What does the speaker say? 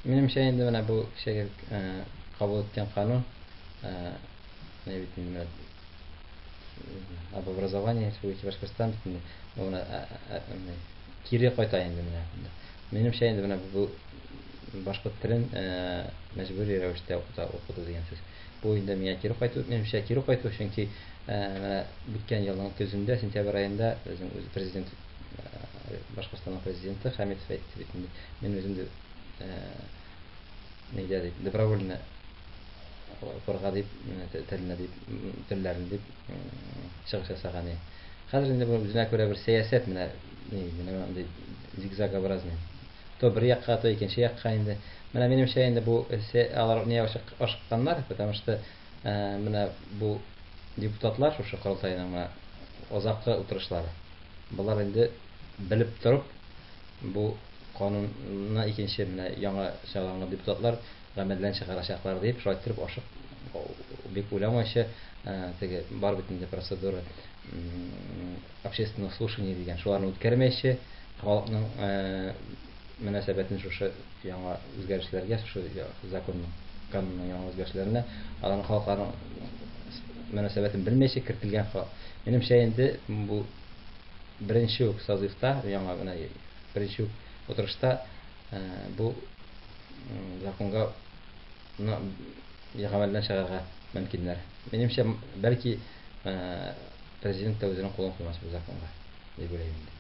Минемчә инде менә бу кичәге кабул иткән канун, менә бит инде менә об образовании Республики Башкортостан бит инде менә кире кайта инде менә. Минемчә инде менә бу башкорт телен мәҗбүри рәвештә укыта укыту дигән сүз. Бу инде миңа кире кайту, минемчә кире кайту, чөнки менә үткән елның көзендә, сентябрь аенда безнең үз президент Башкортстанның президенты Хәмитов әйтте бит инде. Мин үзем дә нидә дип, добровольно укырга дип, теленә дип, телләрен дип чыгыш ясаган иде. Хәзер инде бу үзенә күрә бер сәясәт менә, менә мондый зигзагообразный. То бер якка, то икенче якка инде. Менә минемчә инде бу алар не ашыкканнар, потому что менә бу депутатлар шушы корылтайның менә азаккы утырышлары. Болар инде белеп торып бу канунны икенче менә яңа сайланган депутатлар гамәлдән чыгарачаклар дип, шулай иттереп ашык бик уйламыйча теге бар бит инде процедура общественных слушаний дигән, шуларны үткәрмәйчә халыкның мөнәсәбәтен шушы яңа үзгәрешләргә, шушы законның, канунның яңа үзгәрешләренә, аларның халыкларның мөнәсәбәтен белмәйчә кертелгән. Минемчә инде бу беренче үк созывта, яңа менә беренче үк утырышта бу законга гамәлдән чыгарга мөмкиннәр. Минемчә, бәлки президент та үзенең кулын куймас бу законга, дип уйлыйм инде.